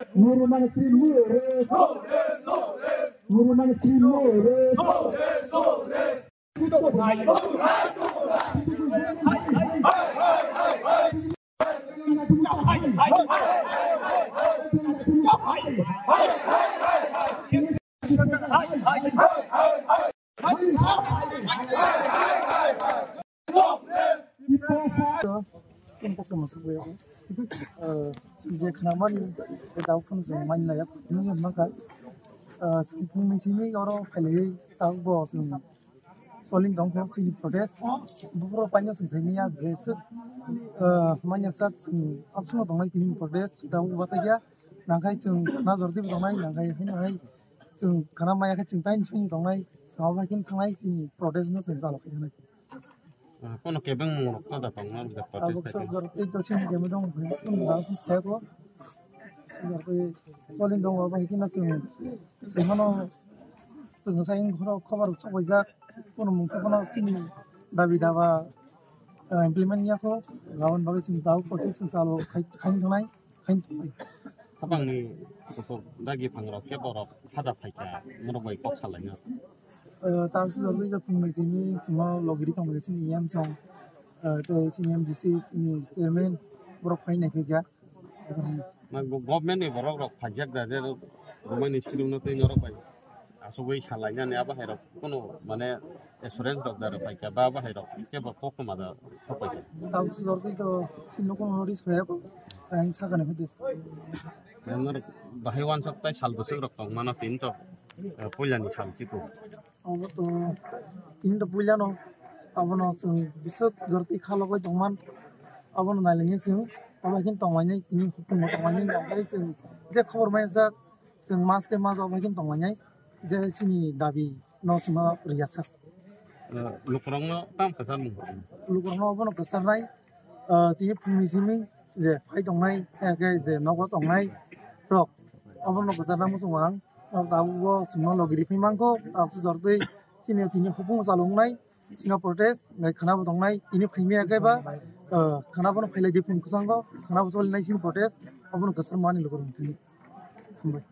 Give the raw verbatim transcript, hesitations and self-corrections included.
Guru Manisri Mure. Guru Manisri Mure. Tini koktwma sugwi, ah, je khnamani, je dauk phano chwng mani naiya, nini hwnma kha, ah, chwng phungni simi oro phailaiwi tabukbo chwng soling tongkha chini protest. Buphuru paino chwng saimanya je swk, ah, manya sak chwng absano tongnai tini protest, tabuk uathakya, nangkhai chwng khna jordibo tongnai, nangkhai haino hai chwng khna maya khe chwng taini simi tongnai, sabo hai khe thangnai chini protest no chwng chalo khainai. Ah, kono kebeng mung rok da tong na da protest Tabuk khai sok tong. Jorok tei dosin jemi dong, phai phun ba phun saya ko. Jorok tei kolin dong ba hai khe na chwng. Chwng mano chwng sai khoro khobar sok bai jak. Kono mung sa kono chini dabi daba, eh, implement ya ko. Gabon bagwi chwng tabuk protest chwng chalo khai, khai thangnai. Hai. Habangni kutuk dagi phangrok khe borok haja phaikha, norok bai kok salaina. Eh, tang sijorwi je phungnwi chini chwngno logiri tongmani chini E M song, eh, tei chini M D C, chini chairman, borok phai naikhaikha. Ma go-, government ni borok rok phaijak da je romani sirumno tei norok bai. Asugwi salainani abo hai rok kuno mane assurance rok da rok paikha ba abo hai rok kebo koktwma da sopaikha. Tang sijorwi to chini kuno notice phai ang sakani phai de. Norok bahai wansok tai sal bwswk rok tong mano tin to, eh, puilani sal tipo. Abo to tin to puilano abono chwng bwswk jorti khalogwi tongman abono nailangya chwng abo hai khe tongmani tini hukumo tongmani nangkhe chwng je khobor maya jak. Chwng mas tei mas obo hai khe tonglainai, je chini dabi no chwngno rwya sak. Eh, lukurokno tamo kwcharmung? Lukurokno obono kwcharnai, eh, tini phungni simi je phai tongnai, hakhe je nogo tongnai rok, obono kwcharna muchungo ang. Tabukbo chwngno logiri phai mankho, tabukso jortwi chini tini hopung chalo wngnai. Chini protest, ngai khana bo tongnai, tini phaimaya khe ba, eh, khana bono phailai di phung kwchango, khana bo cholinai chini protest, abono kwchar mani lukurok thani. Hambai.